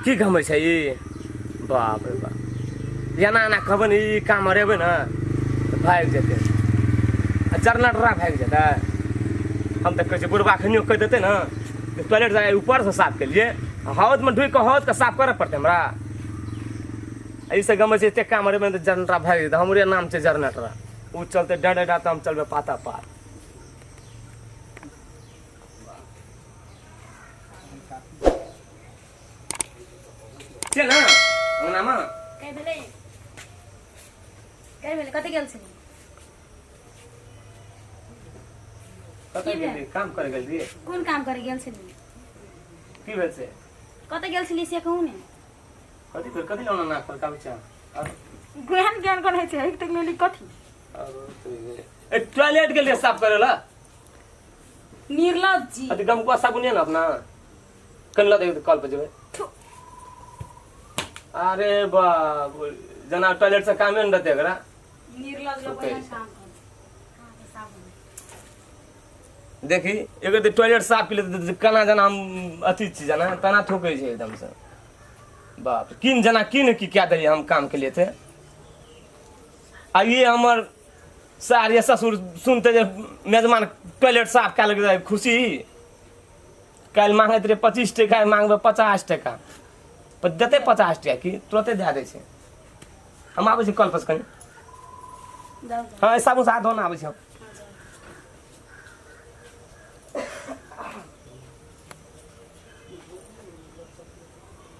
की गमै छै ई बाप रे बाप एना एना कहबै ने ई काम हरेबै ने तऽ भागि जेतै आ जरनटरा भागि जेतै हम तऽ कहै छियै बुढ़बा खनियो कहि देतै ने जे टॉयलेट जाय ऊपरसँ साफ केलियै हौदमे ढुकि कऽ हौदके साफ करऽ पड़तै हमरा एहिसँ गमै छै एतेक काम हरेबै ने तऽ जरनटरा भागि जेतै हमरे नाम छै जरनटरा ओ चलतै डर डर तऽ हम चलबै पाता पार छै ने अंगनामे कहि भेलै कहि भेलै कतऽ गेल छली कतऽ की भेल? गेली काम करे गेल रहियै कोन काम करे गेल छली की भेल से कतऽ गेल छली से कहू ने कथी भेल कथी लौना नाक पर काबै छै ज्ञान ज्ञान करै छै एक तक मेली कथी ए टॉयलेट गेलियै साफ करे ला निर्लज जी अथी गमकुआ साबुन यऽ ने अपना कनि लऽ दे कल पर जेबै अरे बाप जेना टॉयलेट से कामे ने रहतै एकरा निर्लज लोग सुतै एहन छै। काम करै छै। साबुन देखी एगो तऽ टॉयलेट साफ के लिए केना जेना हम अथी छी जेना तेना थूकै छै एकदमसँ बाप किन जेना किन की कए देलियै हम काम के लिए थे आ ई हमर सार या ससुर सुनते जे मेजमान टॉयलेट साफ कए लेलकै खुशी काल्हि मांगैत रहै 25 टका मांगबै 50 टका पर देतै 50 टका की तुरते दए दै छै हम आबै छी कल पर कनि जाउ जाउ हँ साबुन से हाथ धोना आबै छी हम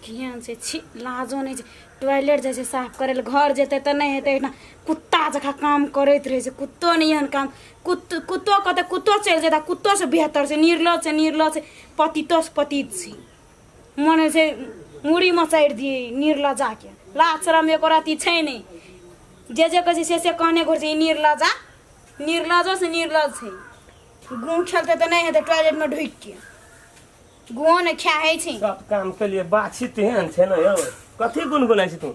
केहन छै छी लाजो नहि छै टॉयलेट जाइ छै साफ करै लए घर जेतै तऽ नहि हेतै एहिठिना कुत्ता जकाँ काम करैत रहै छै कुत्तो नहि एहन काम कुत्तो कहतै कुत्तो चलि जेतै कुत्तोसँ बेहतर छै निर्लज छै निर्लज छै पतितोसँ पतित छै मन होइ छै मूड़ी मचारि दियै निर्लजाके लाज शरम एको रत्ती छै नहि जे जे कहै छै से से कहने घुरै छै ई निर्लजा निर्लजोसँ निर्लज छै गुँ खेलतै तऽ नहि हेतै टॉयलेटमे ढुकिके गुओ ने खाए छै सब काम के लिए बातचीत तेहन छै ने यौ कथी गुनगुनाइ छी तू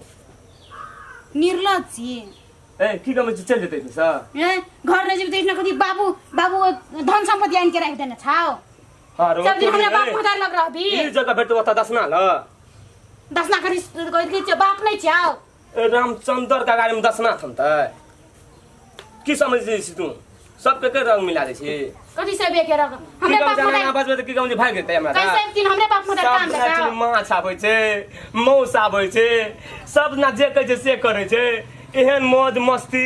निर्लज छी ए की कमै छी चलि जेतै सर ए घर नहि जेबै तऽ एहिठिना कथी बाबू बाबू धन सम्पत्ति आनि के राखि देने छाओ हाँ रो सब दिन हमरा बाप मदार लग रहबी ई जगह भेटतो ओतऽ दसना ल दसना करी कहै छियै बाप नहि छाओ ए रामचंद्र के गाड़ी में दसना थमतै की समझ छी तू सबके के रंग मिला दै छी कथी सब एके रंग की हमरे कहू बाप जाना मदार ना बजबै तऽ की कहू जे भागि जेतै हमरा कैसे एक दिन हमरे बाप मदार सब काम दिना देता माछ आबै छै मौस आबै छै सब दिना जे कहै छै से करै छै एहन मौज मस्ती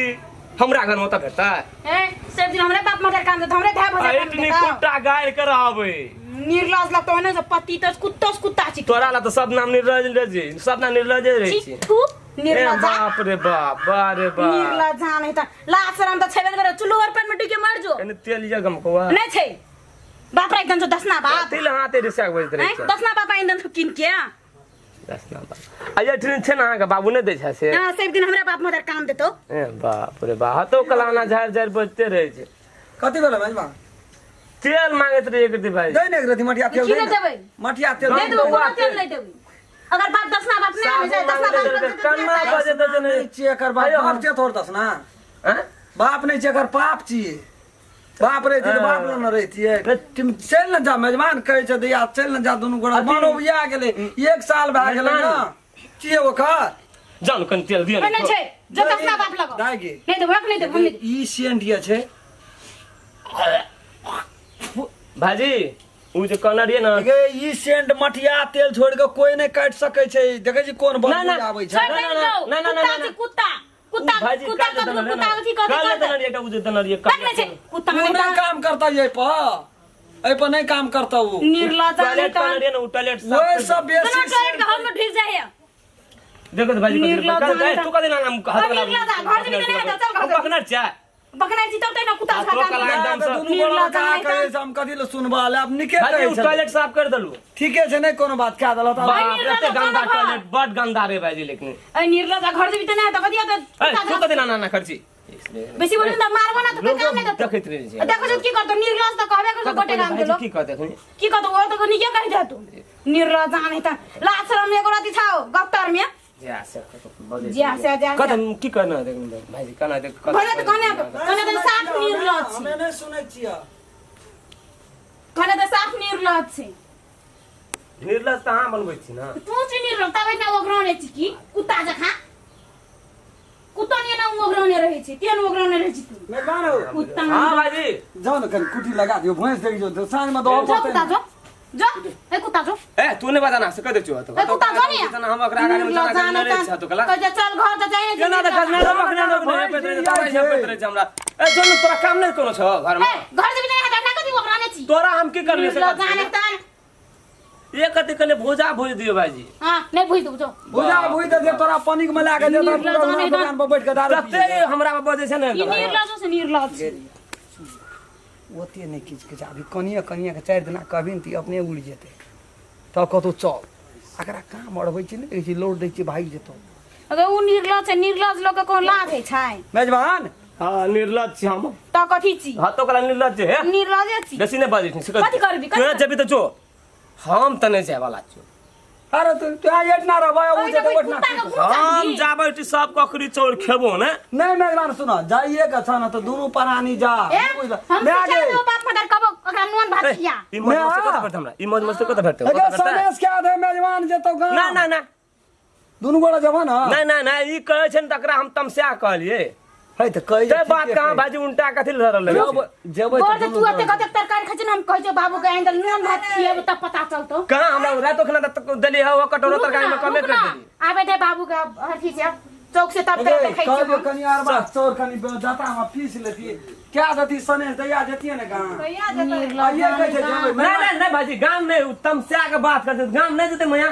हमरा घरमे ओतऽ भेटतै ए सब दिन हमरे बाप मदार काम देता हमरे भाई भौजाई काम एतनी देता कुट्टा गाड़ि के रहबै निर्लज लगतो ने जे पति त कुत्तो से कुत्ता छी तोरा ला तऽ सब नाम निर्लज रहे सब नाम निर्लजे रहै छी छै थू ए निर्लजा बाप रे बाप बा रे बाप निर्लजा नहीं त लाज शरम त छेबे करे चुल्लू और पेट में डूब के मर जो कनि तेल ये गमकौआ नहीं छै बाप रे एकदम दसना बाप तेल हाथे रिसाक बजैत रहै हैं छै दसना बाप आइन दन किन के दसना बाप आ ये छै ने अहाँके बाबू नहि दै छै से हां सब दिन हमरा बाप मदर काम देतो ए बाप रे बाप हतो कलाना झाड़ झाड़ बजते रहै छै कथी भेलै मजमा तेल मांगैत रहियै एक भाई दै ने एक रत्ती मटिया तेल की दै नहि ने देबै? मटिया तेल नहीं दे देबै ने। कोनो तेल नहीं देबै अगर बाप दसना बाप नहीं आने जाए दसना बाप साबुन कन्ना बजे तऽ नहि छियै एकर बाप आयो। बाप छियै तोहर दसना हैं? बाप नहि छियै एकर पाप छियै बाप रहितियै तऽ बाप लग ने रहितियै तिम चलि ने जा मेजबान कहै छै दैया चलि ने जा दुनू गोरा अथी- मन उबिया गेलै एक साल भए गेलै ने छियै ओकर जानु कनि तेल दिअ ने नहीं छै जो दसना बाप लगो दाइ गे। नहीं देबै नहीं देबै हम नहीं देबै। ई सेंट ये छै भाजी उ जे कहने रहियै ने गे ई सेंट मटिया तेल छोड़ के कोई नहि काटि सकै छै देखै छी कोन ना, बदबू ना। आबै छै छोड़ ना, नहीं ना, दो ना, ना, ना, कुत्ता ना। छै कुत्ता कुत्ता उ भाजी कुत्ता काल्हि कतबो देने कुत्ता रहियै अथी करतै काल्हि करतै देने रहियै एकटा उ जे देने रहियै तक नहीं छै कुत्ता ओ नहीं नहि काम करता एहि पर एहि पर नहि काम करता ओ निर्लज नहीं टॉयलेट तो कहने रहियै ने उ टॉयलेट साफ ओहि करि सब बेसी दोनों टॉयलेट के हम में ढुक जाए देखो तो भाजी निर्लज कथी जान तू कथी नाम हाथ निर्लज आ, घर से भी नहीं आता, चल घर से। पकड़ना चाह बकना जी तब ना कुत्ता आ, खा तो काम कला एकदम तऽ से- दुनू गोरा निर्लज का नहि कहै छै हम कथी लए सुनबा ले आब नीके भाजी कहै उ छै टॉयलेट साफ कर देलू ठीके छै नहि कोनो बात कए देलक तऽ बाप रे निर्लज एते गंदा चलो घर। टॉयलेट बड गंदा रे भाजी लेकिन ए निर्लज आ, घर से भी नहीं आता कथी आता ए कुत्ता तू खा- कथी ना ना खर्ची बेसी बोलू ना मारबो ना तो कोई काम नहीं देतो देखैत रहै छै देखो जो की करतो निर्लज तो कहबे करतो गोटे काम भाजी देलो की कहते अखनी की कहतो वो तो नीके कहि दे तू निर्लज नहीं त लाज शरम एगो राति छाओ गप्तर में जा से बजै जा से, जा से। कथी की कहना देख भाजी कहना देख भने त कहने कहने त साफ निर्लज छी हमे नहि सुनै छियै कहने त साफ निर्लज छी निर्लज तऽ अहाँ बनबै छी ने। तू छी निर्लज तब एतना ओगरौने छी की कुत्ता जकाँ। कुत्ता नहीं ना ओगरौने रहै छै, तेहन ओगरौने रहै छी तू। मेजबान हो। कुत्ता। हाँ भाईजी। जाओ ना कनी कुटी लगा दियो, भैंस देख जो साँझ में दो। जो कुत्ता जो जो ए कुत्ता जो। ए तू नहीं बताना से कह दे छो तो। ए कुत्ता जो नहीं। जना हम ओकरा आगाड़ी में जना जाना के नहीं छ तो कला। कह चल घर त जाए। केना त खजना रो बखना रो नहीं पेत रहे तब ऐसे पेत रहे हमरा। ए जो तोरा काम नहीं कोनो छ घर में। ए घर जेबी नहीं हटा ना कथी ओगरौने छी। तोरा हम की करलिए से निर्लज जाने तान। ये कथी कने भोजा भोज दियो भाईजी। हां नहीं भुज दू जो। भुजा भुज दे तोरा पानी में लगा दे तोरा निर्लज दुकान पर बैठ के दारू तते हमरा पर बजै छै ने। ई निर्लज से निर्लज छी। ओते नहीं किच किच अभी कनिया कनिया के 4 दिना कहबी ने त अपने उड़ जेतै तब कतौ चल। एकरा काम अड़बै छी ने, देखै छी लोड दै छी भागि जेतौ। अगर उ निर्लज छै, निर्लज लोग के कोनो लाज होइ छै? मेजबान। हां निर्लज छी हम। त कथी छी? हां तो कला निर्लज छै। हे निर्लजे छी। बेसी नहीं बाजै छी। कथी करबी? तोरा जेबी त जो, हम त नहीं जाय वाला छियो। अरे तू तू एतना रहबै उ जेतै ओठना। हम जाबै छी सब ककरी चौर खेबो ने। नहीं मेजबान सुन, जाइए के छ न त दुनु प्राणी जा। हम सिखा देबो बाप मदर कबो ओकरा नून भात खिया। ई मौज मस्ती कत भेटतै हमरा? ई मौज मस्ती कत भेटतै? अगे सनेस के आधे मेजबान जेतौ गाँव। ना ना ना दुनु गोड़ा जबा ना। ना ना ना ई कहै छै ने तकरा हम तमस्या कहलिए। है त कहै ते बात कहां भाजी उल्टा कथि लड़ल लगे। जेबै त तू एते कतेक तरकारी खाइ छै ने, हम कहै छै बाबू के आइन दल नून भात खिएबो तब पता चलतौ। कहां हमरा रातो खाना त देली है, ओ कटोरा तरकारी में कमे कर देली। आबे दे बाबू के हथी छै चौक से तब तरह खाइ छै। कहलियो कनी आर बात चोर कनी जाता हम पीस लेती क्या जती सनेस दैया जतिए ने गांव। कहिया जतै? आइए कहै छै जेबै। ना ना ना भाजी गांव नै तमस्या के बात कर गांव नै जतै मया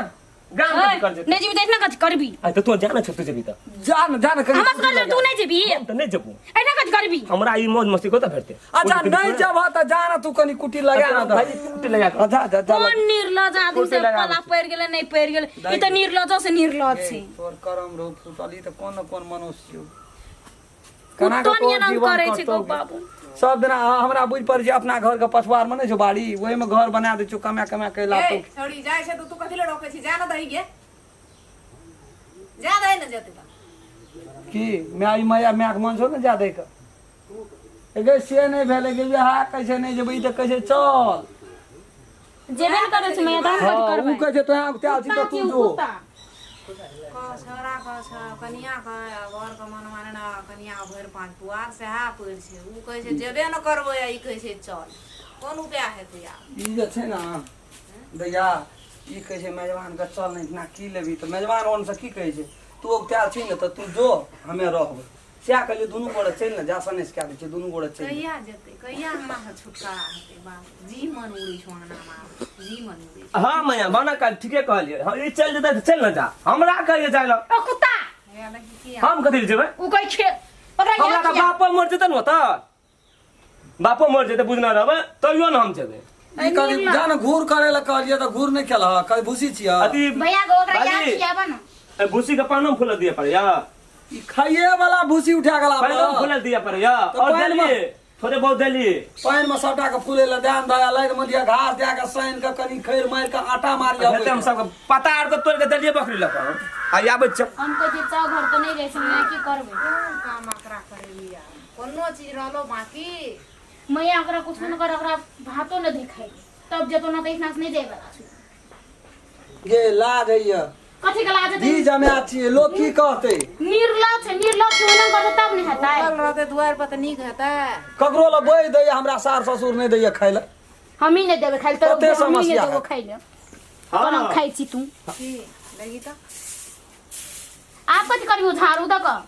गाम कथी कर जेतै? नहीं जेबी त एतना कथी करबी? आ त तू जाने छ तू जेबी त जान जान कनी हमरा से तू नहीं जेबी। हम त नहीं जेबू। एना कथी करबी? हमरा ई मौज मस्ती कत भेटतै? अच्छा नहीं जब त जान तू कनी कुटी लगा ना भाजी कुटी लगा। अच्छा जा जा कोन निर्लज आदमी से पला पड़ गेलै नहीं पड़ गेलै। ई त निर्लज से निर्लज छै। तोर करम रो फुटली त कोन कोन मनुष्य छियौ। केना के जीवन करै छै गो बाबू। सब दिना हमरा बुझ पर जे अपना घर के पछवार में नहीं छौ बाड़ी, ओहि में घर बना दै छौ कमा कमा के लातो। ए छोड़ी जाय छै त तू कथि ले रोकै छी? जा न दही गे, जा दही न जेतै त की my माया my के मन छौ ने जा दै के। एगे से नहीं भेलै गे हा कहै छै नहीं जेबै, ई त कहै छै चल जेबे न करै छै मैया त हम कथि करबै? उ कहै छै तोरा उताल छी त तू जो। छोरा कह छ कनिया कह बर के मन माने ना कनिया भरि 5 पुआर सेहा पड़ि छै। उ कहै छै जेबे न करबै आ ई कहै छै चल। कोन उपाय हेतै आब? ई जे छै ना दैया ई कहै छै मेजबान के चल नहीं इतना की लेबी त मेजबान ओन से की कहै छै तू उताल छी ने त तू जो हमे रहबै। सएह कहलियै दुनू गोड़े चलि ने जा सनेस कए दै छियै दुनू गोड़े चलि। कहिया जेतै? कहिया हमरा से छुटकारा हेतै? बाप जी मन उड़ै छौ अंगना मे, जी मन उड़ै छौ। हां मैया बना काल ठीके कहलियै। हां ई चलि जेतै त चलि ने जा, हमरा कहियै जाय ल। ओ कुत्ता हे देखी की हम कथि ले जेबै? उ कहै छै ओकरा हमरा त बापो मर जेतै ने, ओतऽ बापो मर जेतै बुझना रहबै तैयो ने हम जेबै। ई कहली जा ने घूर करे ल कहलियै त घूर नहीं केलह, कहि भूसी छियै। अथी भैया के ओकरा याद खियाबा न। ए भूसी के पानो फूल दिए पड़ैया। ई खाइए वाला भूसी उठा गेला पानो फूल दिए पड़ैया और देलिए थोड़े बहुत देलिए पानि में सबटा के फूले ल ध्यान दया लाइट में दिया घास दया के सानि के कनी खैर मारि के आटा मारि आबै। हम सब पता आर के तोड़ के देलिए बकरी ल के आ आबै छ। हम कहै छियै चाउ घर त नहीं जाइ छै मैया की करबै? कोन काम एकरा करेलिया? कोनो चीज रहलो बाकी मैया ओकरा कुछ न कर, ओकरा भातो न देखाइ तब जेतो न त इतना से नहीं जाय वाला छै। गे लाज हैया कथी के लाज? दी जमा छियै लोग की कहतै? निर्लज छै, निर्लज छै ओना करतै तब नहि हेतै। उगल रहतै दुआर पर त नीक हेतै। ककरो ल बोइ दैया हमरा सार ससुर नहीं दैया खाइ ल। हमही नहीं देबै खाइ ल, तोरो कते हमही नहीं समस्या देबो है। खाइ ल। कोना खाइ छी तू? की लगी त आब कथी करबी? झाड़ू दऽ कऽ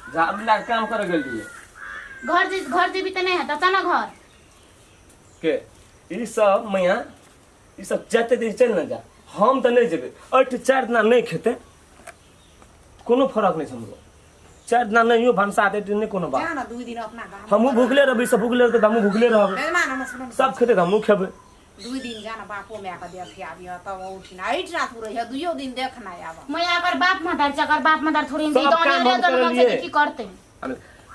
झाड़ू लए के काम करे गेलियै। घर जे घर जेबी त नहीं हेतै चल ना घर के ई सब मैया ई सब जते दिन चलि ने जा, हम त नहीं जेबै। अठ 4 दिना नहीं खेतै कोनो फरक नहीं समझो। 4 दिना नहीं भनसा देते नहीं कोनो बात। जा ना 2 दिन अपना गाम हमहूँ भूखले रहबै, सब भूखले रहतै त हमहूँ भूखले रहबै। मेजबान हमर सुन, सब खेतै त हमहूँ खेबै। 2 दिन जा ना बापो my के देखे आबिह तब उठिना एहिठिना तू रहिह 2 दिन देखना आब। मैया अगर बाप मदार छै, अगर बाप मदार थोड़ी सब ई काम अनेरे हम जनमल छै करलियै। की करतै?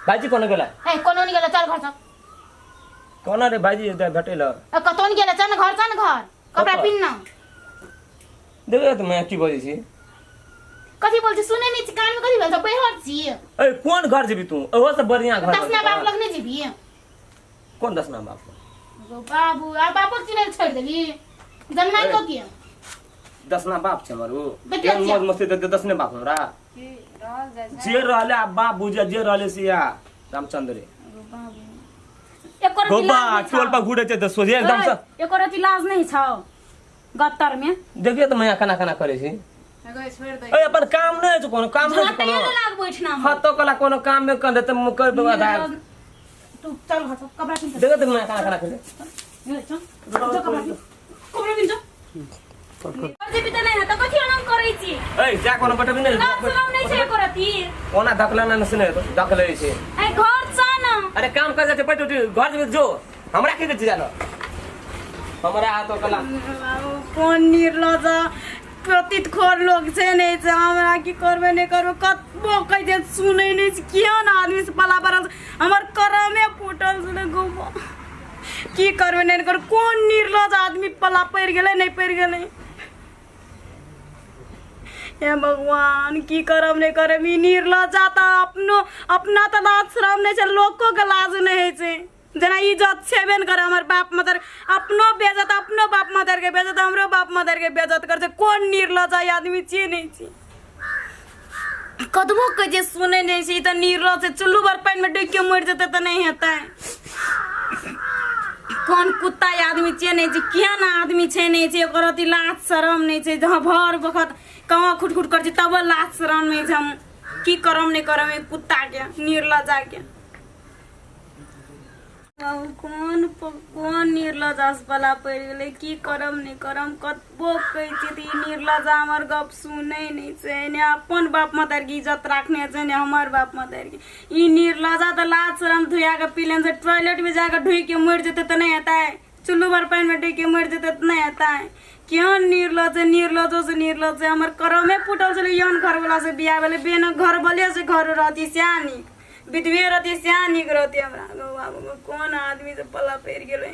भाईजी कोना गेला? ए कोनो नहीं गेला, चल घर चल। कोना रे भाईजी भेटै ल? ए कतौ नहीं गेला, चल घर चल घर कपड़ा कतऽ? पिन ना। देखो त मैं की बजै छी? कथी बोल छी? सुनै नहीं छी कान में कथी भेल छौ? बैहर छी। ए कोन घर जेबी तू? ओहो से बढ़िया घर। दसना बाप लग नहीं जेबी? कोन दसना बाप? गो बाबू आ बापक चिन्है छोड़ि देली। जनमाइ को किया दसना बाप छै हमर ओ देखियौ एहन मौज मस्ती देते दसने बाप हमरा की रहल जाइ छै जे रहले आ बाप बुझे जे रहले से या रामचंद्र एको रत्ती गोबा लाज नहि टोल छौ। पर घुरे छै तऽ सोझे एकदम से एको रत्ती लाज नहि छौ गत्तर में देखियौ तऽ मैया केना केना करै छै गै छोड़ि दे ए अपन काम नहि छै कोनो काम नहि छै झटैयो कोनो नहि लागबो एहिठिना हम। हतो कला कोनो काम मे कर देते मुँह कर देबो आधा तू चल घर से, कपड़ा किन देखो तऽ मैया केना केना करै चल चल जो कपड़ा किन कपड़ा किन जो घर जेबी तऽ नहि हेतौ कथी आराम करै छी ए जा कोनो बटबी नहि लाज शरम नहि छै एको रत्ती ओना धकला ना से नहि धकले छै ऐ घर चल न अरे काम कर जाते बैठ उठ घर जेबी जो हमरा की कहै छै जानो हमरा हाथो कला बाबू कोन निर्लज पतित खोर लोक छै नहि छै हमरा की करबै नहि करबै कतबो कहै छै सुनै नहि छै केहन आदमी से पला पड़ल छै हमर करमे फूटल छै गो की करबै नहि करबै कोन निर्लज आदमी पला पड़ि गेलै नहि पड़ि गेलै हे भगवान की करब नहि करब ई निर्लजा तऽ अपनो अपना तऽ लाज शरम नहि छै लोको के लाज नहि होइ छै जेना इज्जत छेबे ने करे हमर बाप मदर अपनो बेजत अपनो बाप मदर के बेजत हमरो बाप मदर के बेजत कर छै कोन निर्लज ई आदमी छियै नहि छी कतबो कहै छै सुनै नहि छै ई तऽ निर्लज छै चुल्लू भर पानिमे डूबि के मरि जेतै तऽ नहि हेतै कोन कुत्ता ई आदमी छियै नहि छै केहन आदमी छै नहि छै ओकर अथी लाज शरम नहि छै जहाँ भर बखत कहाँ खुट खुट करै छै तबो लाज शरम नहि छै हम की करम नहि करम ई कुत्ताके निर्लजाके बाबू कोन कोन निर्लज असबला पड़ि गेलै की करम नहि करम कतबो कहै छियै तऽ ई निर्लज हमर गप सुनै नहि छै ने अपन बाप मदरके इज्जत राखने छै ने हमर बाप मदरके ई निर्लजा तऽ लाज शरम धुआ कऽ पी लेने छै टॉयलेटमे जा कऽ ढुकि कऽ मरि जेतै तऽ नहि हेतै चुल्लू भर पानिमे डूबि कऽ मरि जेतै तऽ नहि हेतै केहन निर्लज छै निर्लजोसँ निर्लज छै हमर करमे फूटल छलै एहन घरवलासँ बियाह भेलै बिना घरवलेसँ घर रहती सएह नीक विधवे रहती सएह नीक रहती हमरा गौ बाबू गौ, कोन आदमी से पला पड़ि गेलै